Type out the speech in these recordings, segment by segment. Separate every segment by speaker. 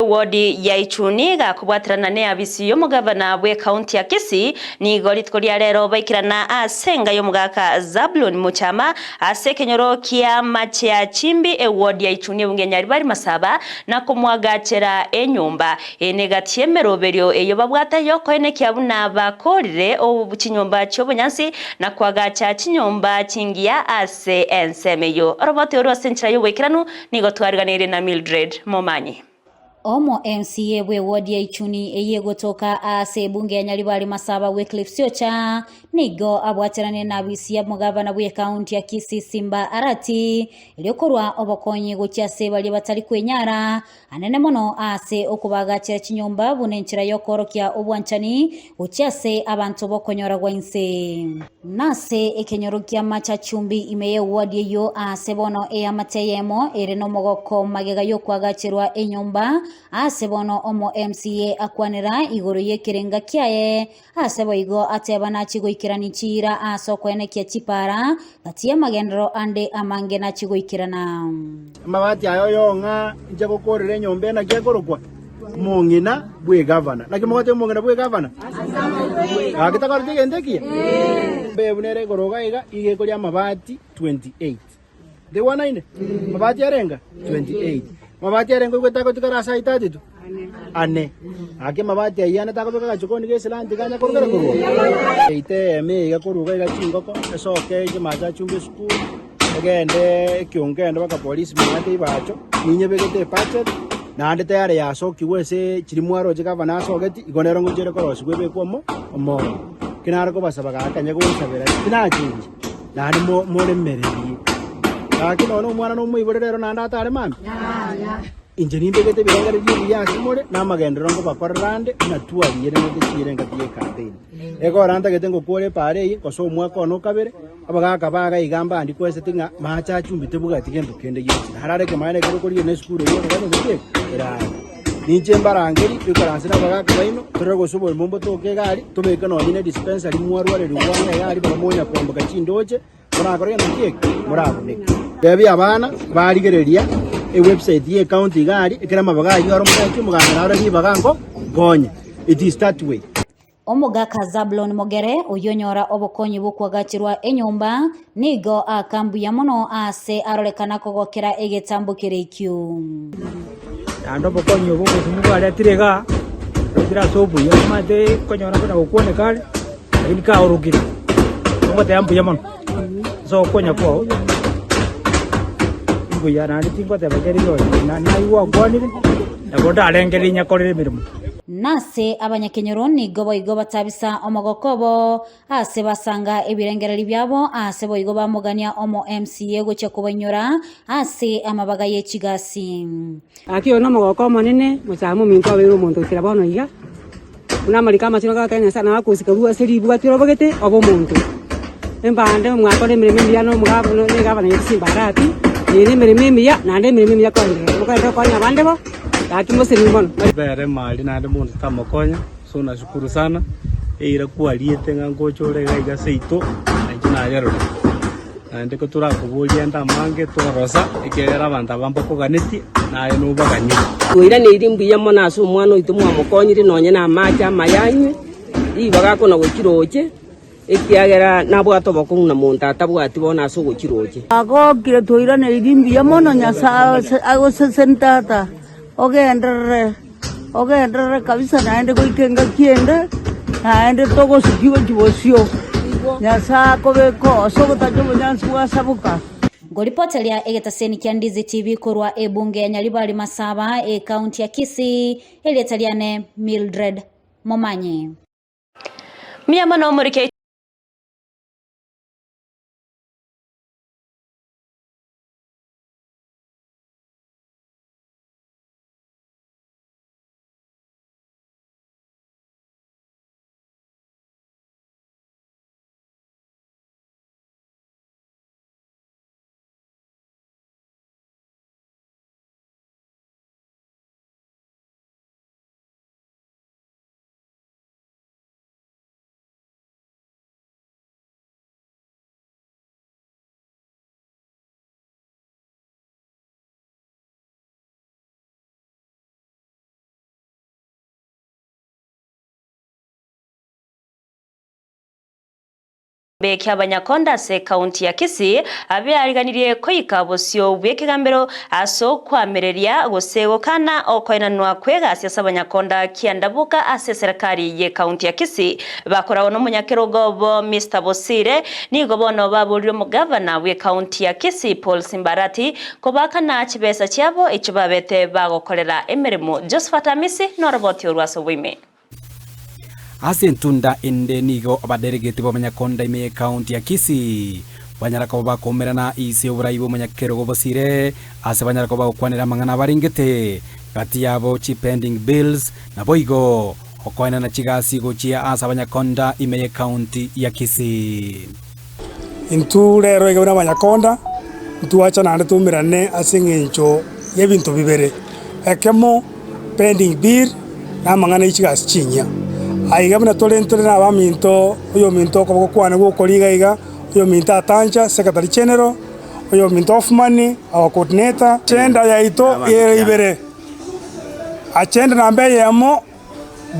Speaker 1: bw'ewodi ya Ichuni gakobwaterana neabisi y'omogavana bw'ekaunti ya Kisii nigo rituko ria rero baikerana ase enga y'omogaka Zablon Muchama ase ekenyoro kia Macheachimbi ewodi ya Ichuni ebunge ya Nyaribari Masaba na komwagachera enyomba. Eye negati y'emeroberio eyio babwate y'okoenekia buna bakoorire chinyomba chi'obonyansi na koagacha chinyomba chingiya ase ensemo eyio. Oroboti oru ase enchera y'oboikeranu nigo twariganeirie na Mildred Momanyi.
Speaker 2: Omo MCA bwe ward ya Ichuni eyio egotoka ase ebunge ya Nyaribari Masaba Wycliffe Siocha nigo abwateranire na abisi ya omogabana bwe ekaunti ya Kisii Simba Arati erio korwa obokonyi gochia ase baria batari kwenyara Anene mono ase okobaagachera chinyomba buna enchera y'okoorokia obwanchani gochia ase abanto b'okonyora gwa inse. Nase ekenyoro kia Machachumbi ime y'eward eyio aase bono eamate eyemo ere nomogoko magega y'okoagacherwa enyomba aase bono omo MCA akwanera igoro y'ekerenga kiaye ase boigo ateba nachie goikerania chiira ase okoenekia chipaara gati y'amagenderero ande amange nachie goikerana.
Speaker 3: Amabati aya oyong'a inche gokoorera enyomba eye naki ekorokwa? Omong'ina bw'egavana. Naki mogoteba omong'ina bw'egavana? Gaki takoreti egento ekiya? Mbe buna ere igoro iga iga, iga ekoria amabati 28. Nteigwanaine? Amabati arenga? 28. Amabati arenga oigwete agotigara ase ayio tatitu? Ane. Gaki amabati ayio ane takobeka agachokoni g'esilanti kanya korugera korwa oo. Eite eyemo iga korwa iga iga chingoko, esoke eche mache achumbe esukuru, egende ekiongo kegende mpaka polisi mang'ana eibacho, ninyebegete ebudget, naende tayari yasokigwe ase chiria mwaroche gavana asogeti, igo nero ngochia ere korosigwa ebekwe omo omoro. Eki nare kobasaba gaki kanya gonsabera tinachengi. Naende moremererie. Gaki nonya nomwana nomoibore rero naende atare mambia? Inche nimbegete ebirengererio ebiya ase more, na amagenderero nkobakorera ande, buna twarigereretie chiira engaki y'ekampeini. Ekero ntagete ngokora epaara eye, gose omwaka one o kabere, abagaaka baga iga mbandikweseti ng'a mache achumbi tebwati gento kende gionsi. Narare ekemanyererio ekero okorigia na esukuru eyio ekogenda gose ki? Erare. Ninche mbarangeri, toikaranse nabagaaka baino, torore gose oborimo mbotoke iga aria, tobeke nonye ne dispensary mwarwarerigwe ang'e iga aria baria monya kwamboka chindoche, morakore gento ki eke? Morabuneke. Tebia abana barigereria ewebsite ye ecounty iga aria, ekero amabaga ayio aro omosacha omoganda naro ribaga nko nkonye. It is that way.
Speaker 2: Omogaka Zabulon Mogere, oyio onyora obokonyi bw'okoagacherwa enyomba, nigo aaka mbuya mono aase arorekana kogokera egetambo keria ekio.
Speaker 4: Naende obokonyi obo obosumu bwaretire igaa, bwaretire ase obuya, omanyete konyora buna gokwaneka are, lakini kaorokire, ogoteba mbuya mono ase ogokonya kwao, mbuya naende tingoteba keri gionsi, naigwa gwankwanire, nabo ndarengererie nyakorere emeremo.
Speaker 2: Nase abanyakenyoro nigo boigo batabisa omogoko obo, ase basanga ebirengererio biabo, ase boigo bamogania omo MCA gochia kobainyora ase amabaga ye chigasi.
Speaker 5: Gaki oyo nomogoko omonene, mosame ominto abeire omonto goikera bono iga, buna amariko amachenu agoteba Nyasae nabo akosika rwo ase ribu gatwirobogete obe omonto. Embande mwakora emeremo emiya na omogabana na egabana ya Simbarati, eye nemeremo emiya naende emeremo emiya koenderera, mokoenderera konya abande bo. Gaki mosemie mono.
Speaker 6: Bere mari naende monto tamokonya, so nashukuru sana, eira kwariete ng'a ngocha ore iga iga seito, na inche nayerorire. Naende ko torakoborie ande amange torosa, ekiagera abanto aba mbakoganetie, naye nobaganyire.
Speaker 7: Twairaneiri mbuya mono ase omwana oito mwamokonyire nonye namache amaya anywe, ribaga akona gochiroche. Ekiagera nabwate obokong'u na monto atabwati bono ase ogochiroche.
Speaker 8: Twagokire twairaneiri mbuya mono Nyasae agoseseni tata, ogenderere ogenderere kabisa naende goika engaki ende, naende togosukia gochia bosio. Nyasae akobeke oo ase ogotacha obonyansi bwasaboka.
Speaker 2: Ngoripoteria egetaseni kia Ndizi TV korwa ebunge ya Nyaribari Masaba, ekaunti ya Kisii, erieta riane Mildred Momanyi.
Speaker 1: Mbuya mono omorike. Kiabanyakonda ase ekaunti ya Kisii abeariganirie koika bosio bw'ekegambero ase okoamereria gose gokana okoenanwa kw'egasi ase abanyakonda kiandaboka ase eserekari y'ekaunti ya Kisii bakoragwa nomonyakerogo obo Mister Bosire nigo bono baborire omogavana bw'ekaunti ya Kisii Paul Simbarati kobakana chibesa chiabo echio babete bagokorera emeremo Josephat Amisi noroboti orwo ase oboime.
Speaker 9: Ase entunda ende nigo abaderegeti b'omonyakonda ime y'ekaunti ya Kisii banyara koba bakoumerana ise oborai bw'omonyakerogo bosire ase banyara koba bagokwanera amang'ana abarengete gati yabo chi pending bills naboigo okoenana chigasi gochia ase abanyakonda ime y'ekaunti ya Kisii.
Speaker 10: Intwe rero iga buna abanyakonda, ntwacha naende toumerane ase eng'encho y'ebinto bibere, ekemo pending bill na amang'ana ye chigasi chinyia. Aiga buna tore ntore na abaminto, oyominto okoba gokwana gokori iga iga, oyominto Atancha secretary general, oyominto Offman our coordinator, Agenda yaito ere ibere, agenda namba eyemo.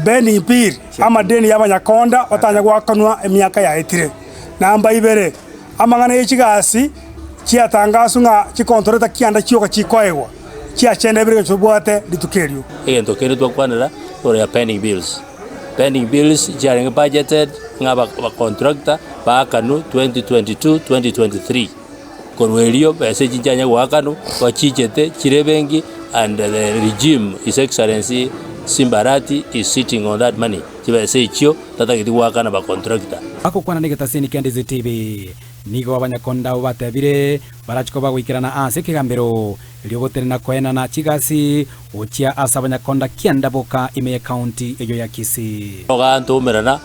Speaker 10: Pending bill, amadeni y'abanyakonda batanya goakanwa emiaka yaetire. Namba ibere, amang'ana ye chigasi chiatangaswe ng'a chikontoreta kianda chioka chikoegwa, chiachenda ebere tobwate rituko erio.
Speaker 11: Egento kende twakwanera igoro ya pending bills. Pending bills chiarenge budgeted ng'a aba abacontractor baakanwe 2022, 2023. Korwa erio besa echi nchianye goakanwa, bachichete chire ebenki and the regime his excellency Simba Arati is sitting on that money, chibesa echio tatageti goakana ba contractor.
Speaker 9: Bagokwana negetasini kia Ndizi TV, nigo abanyakonda abwo batebire barache koba goikerana ase ekegambero erio gotenena koenana chigasi gochia ase abanyakonda kianda boka ime y'ecounty eyio ya Kisii.
Speaker 11: Ogantomerana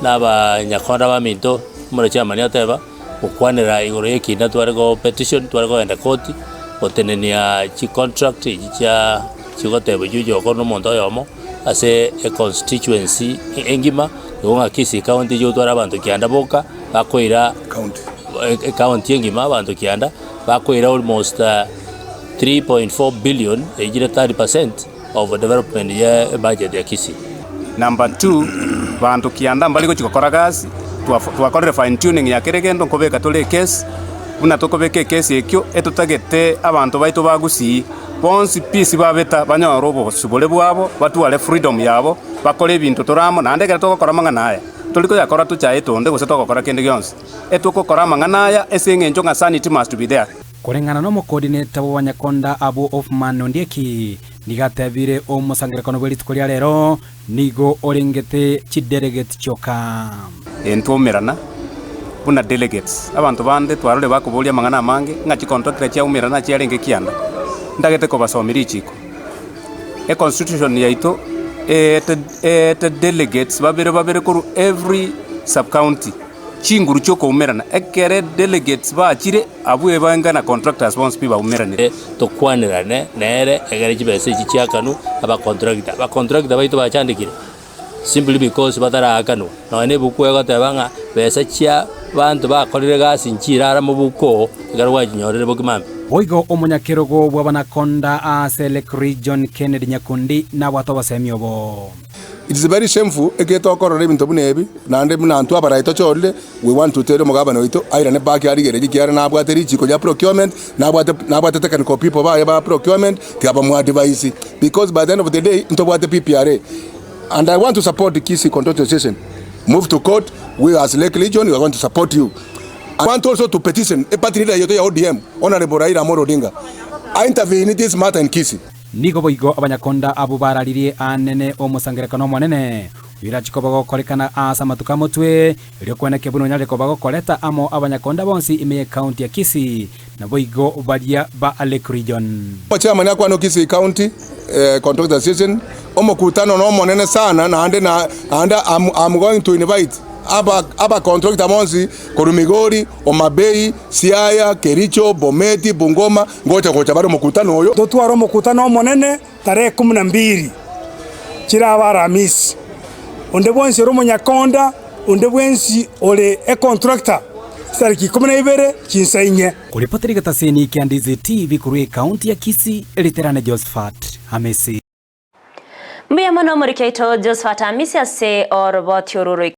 Speaker 11: nabanyakonda baminto, omorechia amani ateba. Gokwanera igoro y'ekiina tware go petition, tware kogenda koti, gotenenia chicontract echi chia chigotebwa echio chigokorwa na omonto oyomo ase econstituency engima, igo ng'a Kisii county eywo otware abanto kianda boka, bakoira ecounty engima abanto kianda, bakoira almost 3.4 billion eywo ere 30 percent of development ya ebudget ya Kisii.
Speaker 12: Number two, banto kianda mbari gochia gokora gasi, twakorire fine tuning ya kera egento nkobeka tore ekesi, buna tokobeka ekesi ekio, etotagete abanto baito ba Gusii bonsi pi sibabeta banyore obosibore bwabo, batware freedom yabo, bakore ebinto tore amo, naende ekero togokora amang'ana aya, tori koyakora tochaete onde gose togokora kende gionsi, etogokora amang'ana aya ase eng'encho ng'a sanity must be there.
Speaker 9: Koreng'ana nomocoordinator bw'abanyakonda abwo Othman Ondieki nigo atebire omosangererekano bwe rituko ria rero nigo orengete chidelegate chioka.
Speaker 12: Entwaumerana buna delegates. Abanto bande twarorire bakoboria amang'ana amange ng'a chicontractor chiaumerana chiarenge kianda. Ntagete kobasomia richiko. Econstitution yaito eete eete delegates babere babere korwa every sub-county chinguru chiokoumerana. Ekere delegates bachire abwo ebange na contractors bonsi pi baumeranire.
Speaker 11: Tokwanerane nere egere chibesa echi chiakanwe abacontractor. Abacontractor baito bachandekire simply because bataraakanwa. Nonya na ebuku egoteba ng'a besa chia banto bakorire egasi nchirara mobuko oo ekero gwachinyorire bokima mbe.
Speaker 9: Boigo omonyakerogo bw'abanakonda ase Lake Region Kennedy Nyakundi nabwate obosemi obo.
Speaker 13: It is very shameful ekero tokorora ebinto buna ebi, naende buna intwe abarai tochorire, we want to tell omogabana oito airane back arigererie ekiagera nabwate richiko ria procurement, nabwate nabwate technical people baye ba procurement, tiga bamo advise because by the end of the day ntobwate PPRA. And I want to support Kisii Control Association, move to court, we as Lake Region we are going to support you. I want also to petition e party leader yaito ya ODM, Honourable Raila Amolo Odinga, a intervene this matter in Kisii.
Speaker 9: Nigo boigo abanyakonda abwo bararirie aanene omosangererekano omonene, oyorachie koba gokorekana aase amatuko amotwe, erio kweneke buna onyare koba gokoreta amo abanyakonda bonsi ime y'ecounty ya Kisii, naboigo baria ba Lake Region.
Speaker 13: Omochairman akwane o Kisii County Contractors Association, omokutano nomonene sana naende naende am going to invite aba abacontractor bonsi korwa Migori, Homa Bay, Siaya, Kericho, Bometi, Bungoma, ngocha gocha bare omokutano oyo.
Speaker 10: Totware omokutano omonene tarehe kumi na mbili chirabe Aramisi. Onde bwensi ore omonyakonda, onde bwensi ore econtractor, chitariki ikomi na ibere chinsa inye.
Speaker 9: Koripotera egetaseni kia Ndizi TV korwa ekaunti ya Kisii, Riterane Josephat Hamisi.
Speaker 1: Mbuya mono omoriki oito Josephat Hamisi ase oroboti oro.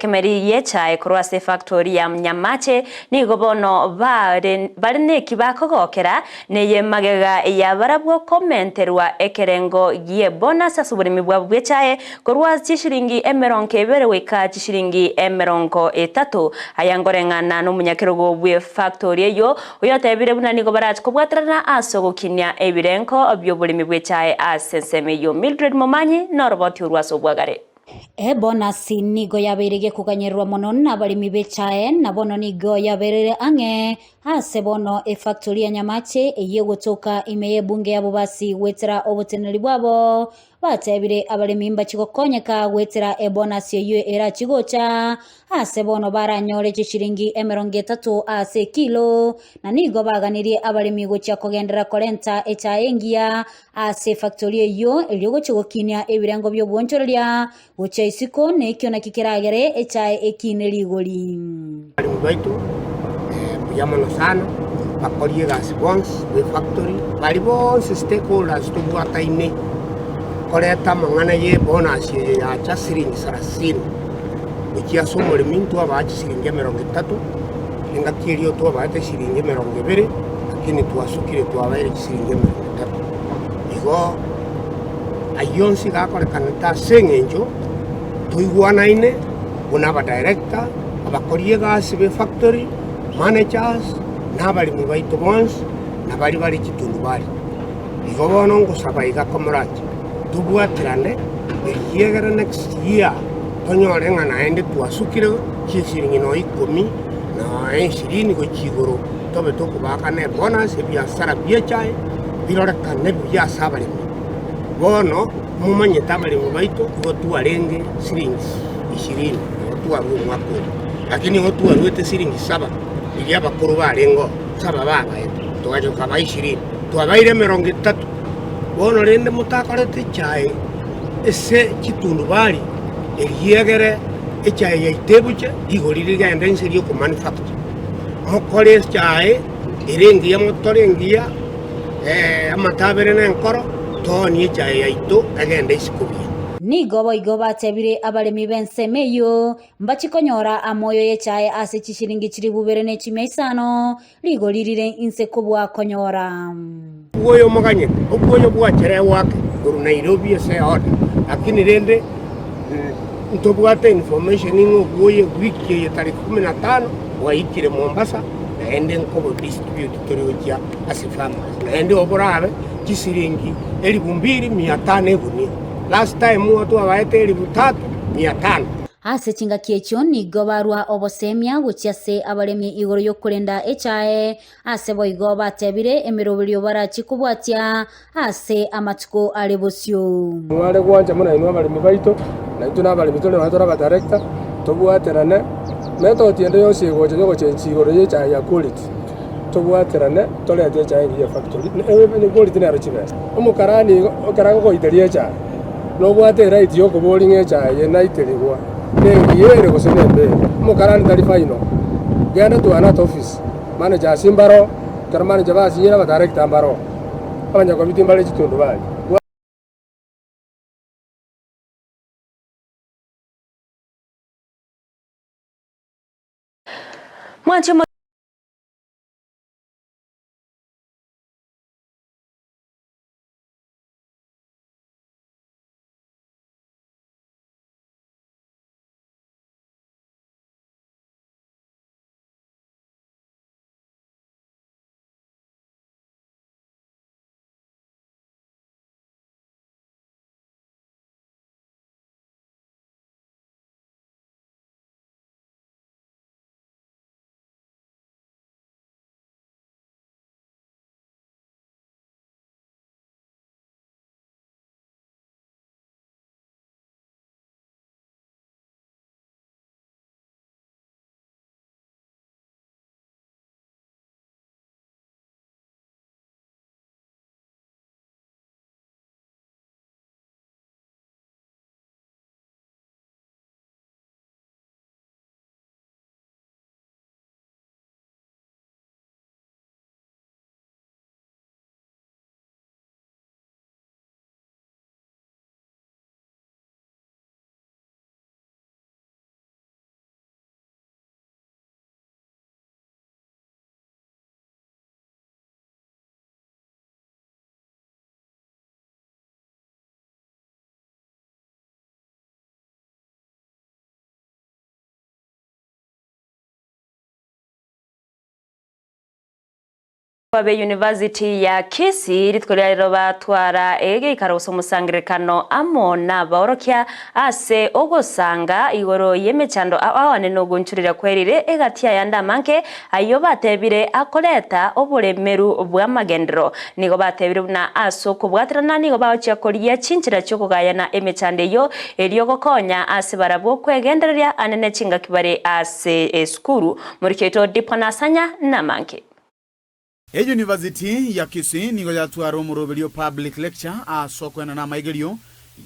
Speaker 1: Ekemeri gi'echae korwa ase efactori ya Nyamache nigo bono bare bare neki bakogokera, neye magega ya barabwo komenterwa ekerengo gi'ebonus ase oboremi bwabo bw'echae korwa chishilingi emerongo ebere goika chishilingi emerongo etato. Aya nkoreng'ana nomonyakerogo bw'efactori eyio oyotebire buna nigo barache kobwaterana ase ogokinia ebirengo bi'oboremi bw'echae ase ensemo eyio. Mildred Momanyi noroboti orwo ase obwagare.
Speaker 2: Ebonasi nigo yabeire gekoganyererwa mono nabaremi b'echae, na bono nigo yabereire ang'e ase bono efactori ya Nyamache eyio egotoka ime y'ebunge ya Bobasi goetera oboteneneri bwabo. Batebire abaremi mbachi gokonyeka goetera ebonasi eyio erachi gocha Aase bono baranyore chishilingi emerongo etato ase ekilo, na nigo baganirie abaremi gochia kogenderera korenta echae engiya ase efactori eyio, erio gochia gokinia ebirengo bi'obwonchoreria gochia isiko, na ekio nakio keragere echae ekiine rigori.
Speaker 14: Abaremi baito mbuya mono sana, bakorie egasi bonsi b'efactory, baria bonsi stakeholders tobwataine koreta amang'ana y'ebonus eye yacha siringi sarasini. Gochia ase omoremi ntwabaa chisiringi emerongo etato, engaki eria twabaete chisiringi emerongo ebere, lakini twasukire twabaire chisiringi emerongo etato. Igo ayio onsi gakorekanete ase eng'encho toigwanaine buna abadirector, abakori egasi b'efactory, managers, na abaremi baito bonsi, na baria bare chitundubari. Igo bono ngosaba iga komorache, tobwaterane, ekiagera next year tonyore ng'a naende twasukire chisiringi nonya ikomi, nonya ishirini gochia igoro, tobe tokobaakana ebonus, ebiasara bi'echae birorekane buya ase abaremi. Bono momanyete abaremi baito igo twarenge siringi ishirini, igo twarua omwaka oyo, lakini igo twaruete siringi saba riria abakoro barenge oo, saba babaete, togacha tokabaa ishirini, twabaire emerongo etato. Bono rende motakorete echae ase chitundubari, eriegere echae yaito ebuche, rigori rigende inse ri'okomanufacture. Mokore echae ere engiya motore engiya, amatabere na enkoro, toonie echae yaito egende isiko buya.
Speaker 2: Nigo boigo batebire abaremi b'ensemo eyio, Mbachie konyora amoyo y'echae ase chishilingi chilifu ibere ne chimia isano, Rigori rire inse kobua konyora.
Speaker 14: Obwoyo omoganyete, obwoyo bwacherewa ake korwa Nairobi ase eorder, lakini rende ntobwate information ng'a obwoyo ewiki eye tariki kumi na tano bwaikire Mombasa naende nkobo distribute tore gochia ase farmers naende oborabe chisiringi elifu mbili mia tano egunia, last time twabaete elifu tatu mia tano.
Speaker 2: Ase chingaki echio nigo barua obosemia gochia ase abaremi igoro y'okorenda echae, ase boigo batebire emeroberio barachie kobwatia ase amatuko are bosio.
Speaker 15: Mware gwancha buna inwe abaremi baito, na intwe nabaremi tore nonya tore abadirector, tobwaterane method ende yonsi egocha yogochenchia igoro ye echae ya quality, tobwaterane torete echae engiya efactory, quality nero chibesa. Omokarani igo ekero agogoiteria echae. Nobwate eright yokoboria ng'a echae eye naiterigwa nengiya ere gose nembe ere. Omokarani tari final. Genda twana at office, manager ase mbaro, ekero manager basinyire abadirector mbaro, abanyakomiti mbare chitundubari.
Speaker 1: Mwanche Abe University ya Kisii rituko ria rero batwara egeikaro gose omosangererekano amo nabaorokia ase ogosanga igoro y'emechando aoane nogonchurera kwerire egati ayande amange ayio batebire akoreta oboremeru bw'amagenderero. Nigo batebire buna ase okobwaterana nigo bagochia korigia chinchera chi'okogayana emechando eyio erio gokonya ase barabwo kwegendereria anene chingaki bare ase esukuru. Morikio oito Dipo Nasanya namange.
Speaker 16: Eyunivasiti ya Kisii nigo yatwara omoroberio Public Lecture ase okoenana amaigerio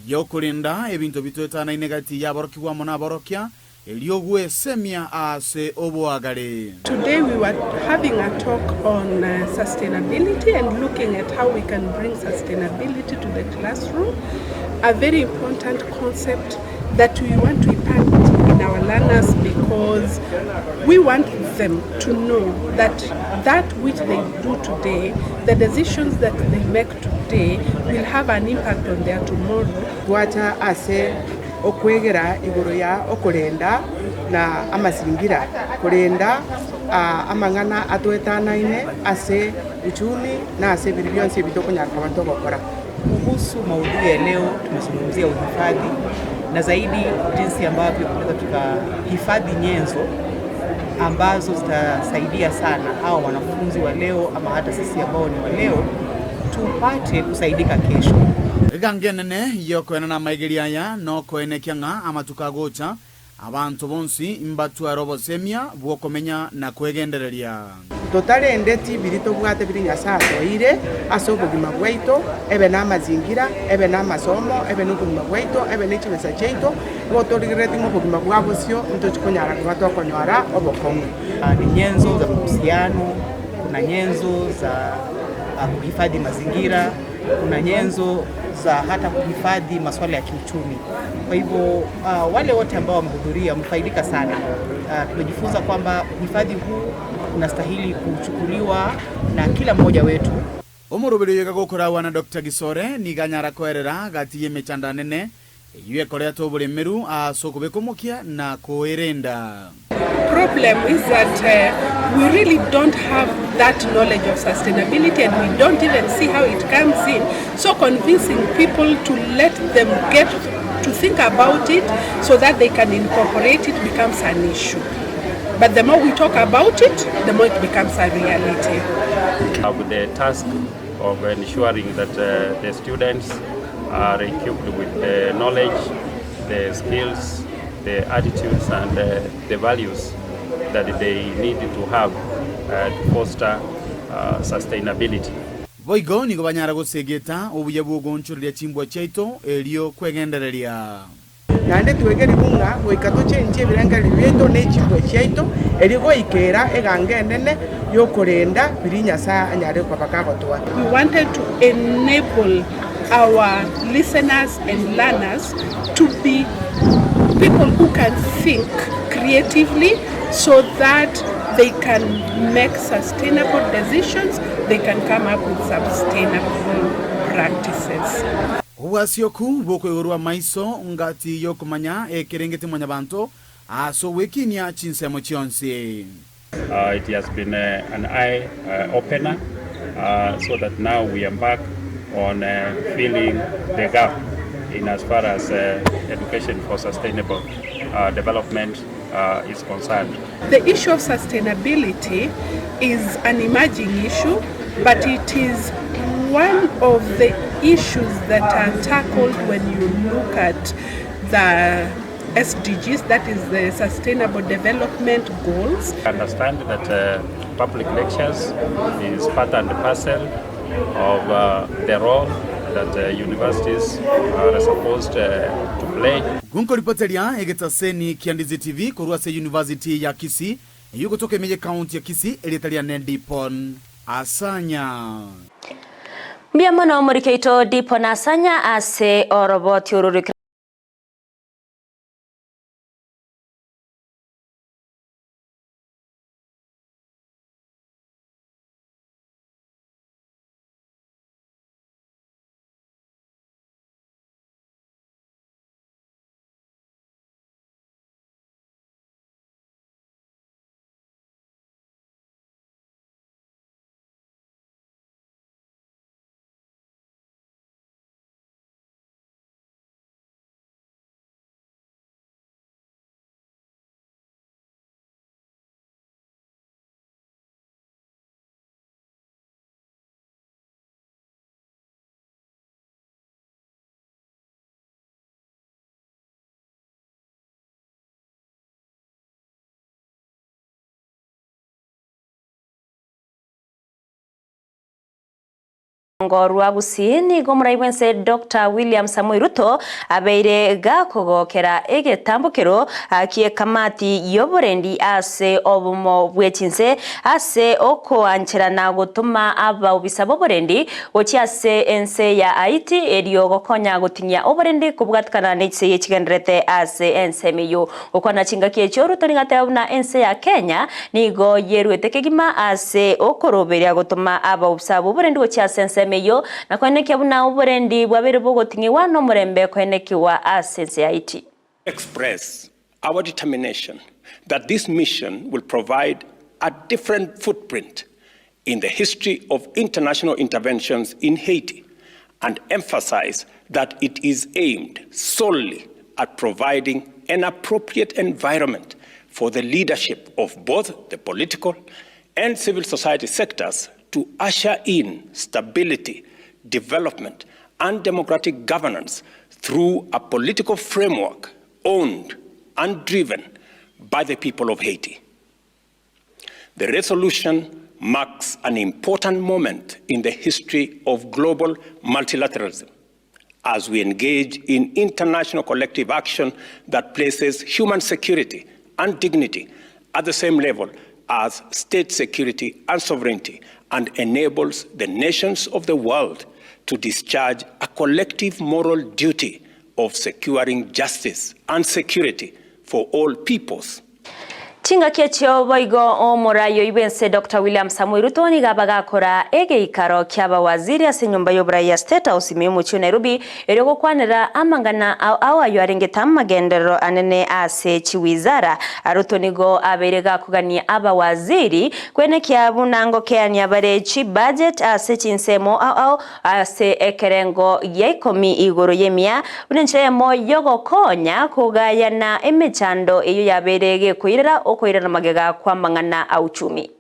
Speaker 16: yokorenda ebinto bitoetanaine gati y'aborokigwa amo naborokia, erio gwesemia ase oboagare.
Speaker 17: Today we were having a talk on sustainability and looking at how we can bring sustainability to the classroom, a very important concept that we want to impart in our learners because we want them to know that that which they do today, the decisions that they make today will have an impact on their tomorrow.
Speaker 18: Gwacha ase okwegera igoro ya okorenda na amasingira, korenda amang'ana atoetanaine ase uchumi na ase ebiria bionsi ebi tokonyara koba togokora.
Speaker 19: Kuhusu maudhui ya leo tumezungumzia uhifadhi na zaidi jinsi ambavyo tunaweza tukahifadhi nyenzo ambazo zitasaidia sana hawa wanafunzi wa leo ama hata sisi ambao ni wa leo tupate kusaidika kesho.
Speaker 16: Egango enene y'okoenana amaigerio aya nokoenekia ng'a amatuko agocha abanto bonsi mbatware obosemia bw'okomenya na kwegendereria.
Speaker 18: Totarendeti biria tobwate biria Nyasae atoeire ase obogima bwaito, ebe namazingira, ebe namasomo, ebe nobogima bwaito, ebe ne chibesa chiaito, nigo torigereretie ng'a obogima bwa bosio ntochi konyara koba tokonyora obokong'u.
Speaker 19: Ni nyenzo za mahusiano, kuna nyenzo za kuhifadhi mazingira, kuna nyenzo za hata kuhifadhi masuala ya kiuchumi. Kwa hivyo wale wote ambao wamehudhuria wamefaidika sana. Tumejifunza kwamba uhifadhi huu unastahili kuchukuliwa na kila mmoja wetu.
Speaker 16: Omoroberi oyo iga gokoragwa na Doctor Gisore nigo anyara koerera gati y'emechando anene eyio ekoreta oboremeru ase okobeka omokia na koerenda.
Speaker 17: Problem is that we really don't have that knowledge of sustainability and we don't even see how it comes in. So convincing people to let them get to think about it so that they can incorporate it becomes an issue. But the more we talk about it, the more it becomes a reality.
Speaker 20: Have the task of ensuring that the students are equipped with the knowledge, the skills, the attitudes and the values that they need to have to foster sustainability.
Speaker 16: Boigo nigo banyara gosegeta obuya bw'ogoonchoreria chimbwa chiaito erio kwegendereria.
Speaker 18: Naende twegerigwe ng'a goika tochenchie ebirengererio biaito ne chimbwa chiaito, erio goikera eganga enene y'okorenda biria Nyasae anyare koba kagotoa.
Speaker 17: We wanted to enable our listeners and learners to be people who can think creatively so that they can make sustainable decisions, they can come up with sustainable practices.
Speaker 16: Obwasioku bw'okoigorwa amaiso ngati y'okomanya ekerengete mwanyabanto ase ogwekinia chinsemo chionsi.
Speaker 20: It has been an eye opener so that now we embark on filling the gap in as far as education for sustainable development is concerned.
Speaker 17: The issue of sustainability is an emerging issue, but it is one of the issues that are tackled when you look at the SDGs, that is the Sustainable Development Goals.
Speaker 20: I understand that public lectures is part and parcel of the role that universities are supposed to play.
Speaker 16: Gonkoripoteria egetaseni kia Ndizi TV korwa ase University ya Kisii eyio gotoka ime ye county ya Kisii erieta riane Dipon Asanya.
Speaker 1: Mbuya mono omoriki oito Dipon Asanya ase oroboti oro. Orogongo rwa Gusii nigo omorai bwense Doctor William Samoei Ruto abeire gakogokera egetambokero ki'ekamati y'oborendi ase obomo bwe chinse ase okoancherana gotoma abaobisa b'oborendi gochia ase ense ya Haiti erio gokonya gotinyia oborendi kobwatikana nechisegi chigendererete ase ensemo eyio. Gokwana chingaki echio, Ruto nigo ateba buna ense ya Kenya nigo yeruete kegima ase okoroberia gotoma abaofisa b'oborendi gochia ase ensemo eyio, na koenekia buna oborendi bwabeire bogoting'igwa nomorembe koenekigwa ase ense ya Haiti.
Speaker 21: Express our determination that this mission will provide a different footprint in the history of international interventions in Haiti and emphasize that it is aimed solely at providing an appropriate environment for the leadership of both the political and civil society sectors to usher in stability, development, and democratic governance through a political framework owned and driven by the people of Haiti. The resolution marks an important moment in the history of global multilateralism as we engage in international collective action that places human security and dignity at the same level as state security and sovereignty and enables the nations of the world to discharge a collective moral duty of securing justice and security for all peoples.
Speaker 1: Chingaki echio boigo omorai oyio bw'ense Doctor William Samoei Ruto nigo abagakora egeikaro ki'abawaziri ase enyomba y'oborai ya State House ime y'omochie o Nairobi erio gokwanera amang'ana ao ao ayio arengete amagenderero anene ase chiwizara. Ruto nigo abeire gakogania abawaziri kwenekia buna ngokeania bare chibudget ase chinsemo ao ao Ase ekerengo gia ikomi igoro y'emia, buna enchera eyemo y'ogokonya kogayana emechando eyio yabeire gekoirera okoirana magega kw'amang'ana a uchumi.